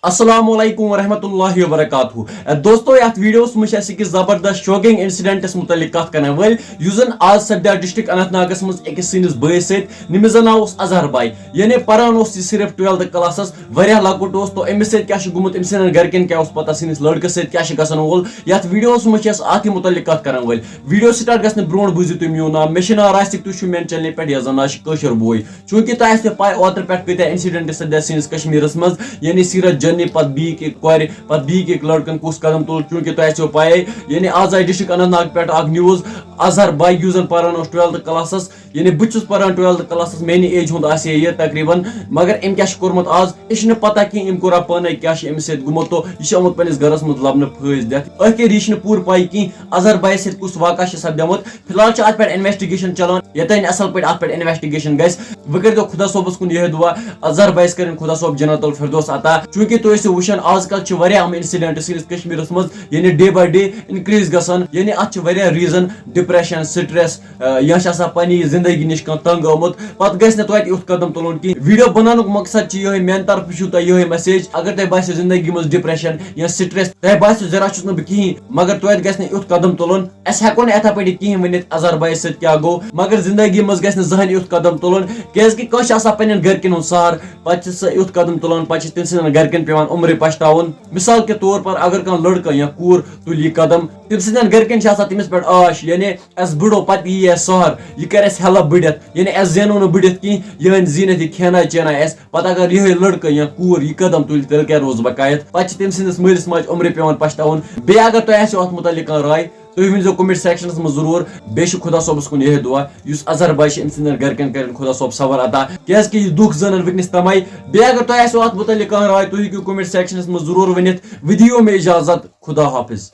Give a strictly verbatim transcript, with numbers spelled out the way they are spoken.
السلام علیکم ورحمۃ اللہ وبرکاتہ۔ اے دوستو، یتھ ویڈیوس منٛز چھِ أسۍ أکِس زبردست شوکنگ انسیڈنٹس متعلق کتھ کرن وٲلۍ، یُس زن آز سپدیو ڈسٹرکٹ اننت ناگس منٛز أکِس سٲنِس بٲیِس سۭتۍ، ییٚمِس زن ناو اوس اظہر بھائی۔ یعنی پران اوس یہِ صرف ٹُویلتھٕ کلاسس، واریاہ لۄکُٹ اوس، تو أمِس سۭتۍ کیٛاہ چھُ گوٚمُت، أمۍ سٕنٛدٮ۪ن گرِکٮ۪ن کیٛاہ اوس پتہ سٲنِس لڑکس سۭتۍ کیٛاہ چھُ گژھن وول۔ یتھ ویڈیوس منٛز چھِ أسۍ اتھ متعلق کتھ کرن وٲلۍ۔ ویڈیو سٹارٹ گژھنہٕ برونٛٹھ بوٗزِو تُہۍ میون ناو۔ مےٚ چھُ ناو راسِک، تُہۍ چھِو میانہِ چینلہِ پٮ۪ٹھ، یتھ زن ناو چھُ کٲشُر بوے۔ چوٗنٛکہِ تۄہہِ آسہِ پاے، اوترٕ پٮ۪ٹھ کۭتیاہ انسیڈنٹس سپدے سٲنِس کشمیرس منٛز، یعنی سیرت جنی پتہٕ بیٚیہِ کہِ کورِ، پتہٕ بیٚیہِ کہِ لڑکن کُس قدم تُل۔ چوٗنٛکہِ تۄہہِ آسیو پاے، یعنی آز آیہِ ڈسٹرکٹ اننت ناگ پٮ۪ٹھ اکھ نیوز، اظہر بھائی یُس زن پران اوس ٹُویلتھٕ کلاسس، یعنی بہٕ چھُس پران ٹُویلتھٕ کلاسس، میانہِ ایج ہُنٛد آسہِ ہے یہِ تقریباً، مگر أمۍ کیٛاہ چھُ کوٚرمُت آز، یہِ چھُنہٕ پتہ کینٛہہ أمۍ کوٚرا پانے، کیٛاہ چھُ أمِس سۭتۍ گوٚمُت، تو یہِ چھُ آمُت پننِس گرس منٛز لبنہٕ پھٲسۍ دِتھ۔ ٲخر یہِ چھُنہٕ پوٗرٕ پاے کینٛہہ اظہر بھائی سۭتۍ کُس واقعہ چھُ سپدیومُت۔ فی الحال چھِ اتھ پٮ۪ٹھ انویسٹیگیشن چلان، یوٚتانۍ اصل پٲٹھۍ اتھ پٮ۪ٹھ انویسٹیگیشن گژھِ، وۄنۍ کٔرۍزیو خۄدا صٲبس کُن یِہوٚے دُعا، اظہر بھایس کٔرِن خۄدا صٲب جنت الفردوس عطا، چوٗنٛکہِ تُہۍ ٲسِو وٕچھان آز کل چھِ واریاہ یِم انسیڈنٹ سٲنِس کشمیرس منٛز، یعنی ڈے باے ڈے انکریز گژھان، یعنی اتھ چھِ واریاہ ریزن، ڈپریشن، سٹریس، یا چھِ آسان پننہِ زندگی نِش کانٛہہ تنگ آمُت، پتہٕ گژھِ نہٕ توتہِ یُتھ قدم تُلُن کینٛہہ۔ ویڈیو بناونُک مقصد چھُ یِہوٚے، میانہِ طرفہٕ چھُو تۄہہِ یِہوٚے میسیج، اگر تۄہہِ باسیو زندگی منٛز ڈپریشن یا سٹریس، تۄہہِ باسیو زِ رٹھ چھُس نہٕ بہٕ کِہیٖنۍ، مگر توتہِ گژھِ نہٕ یُتھ قدم تُلُن۔ أسۍ ہٮ۪کو نہٕ یِتھے پٲٹھۍ یہِ کِہیٖنۍ ؤنِتھ اظہر بھایَس سۭتۍ کیٛاہ گوٚو، مگر زندگی منٛز گژھِ نہٕ زٕہٕنۍ یُتھ قدم تُلُن، کیٛازِ کہِ کٲنٛسہِ چھُ آسان پننٮ۪ن گرِکٮ۪ن ہُنٛد سہارٕ، پتہٕ چھِ سُہ یُتھ قدم تُلان، پتہٕ چھِ تٔمۍ سٕنٛدٮ۪ن گرِکٮ۪ن پٮ۪وان عمرِ پچھتاوُن۔ مثال کے طور پر اگر کانٛہہ لڑکہٕ یا کوٗر تُلہِ یہِ قدم، تٔمۍ سٕنٛدٮ۪ن گرِکٮ۪ن چھِ آسان تٔمِس پٮ۪ٹھ آش، یعنی اَسہِ بٕڈو پتہٕ یی اَسہِ سہارٕ، یہِ کرِ اَسہِ ہٮ۪لپ بٔڈِتھ، یعنی اَسہِ زینو نہٕ بٔڈِتھ کِہیٖنۍ، یہِ أنۍ زیٖنِتھ، یہِ کھیٛانایہِ چینایہِ اَسہِ۔ پتہٕ اگر یِہوٚے لڑکہٕ یا کوٗر یہِ قدم تُلہِ، تیٚلہِ کیٛاہ روزٕ بہٕ قایت؟ پتہٕ چھِ تٔمۍ سٕنٛدِس مٲلِس ماجہِ عمرِ پٮ۪وان پچھتاوُن۔ بیٚیہِ اگر تۄہہِ آسیو اَتھ مُتعلق کانٛہہ راے، تُہۍ ؤنۍزیو comment sectionس منٛز ضروٗر۔ بیٚیہِ چھُ خۄدا صٲبَس کُن یِہوٚے دُعا، یُس اظہر بھائی چھِ، أمۍ سٕنٛدٮ۪ن گرِکٮ۪ن کَرِن خۄدا صٲب صبر عطا، کیٛازِکہِ یہِ دُکھ زٲنَن وٕنکیٚنَس تَمَے۔ بیٚیہِ اگر تۄہہِ آسیو اَتھ مُتعلق کانٛہہ راے، تُہۍ ہیٚکِو comment sectionس منٛز ضروٗر ؤنِتھ۔ وۄنۍ دِیِو مےٚ اِجازت، خدا حافظ۔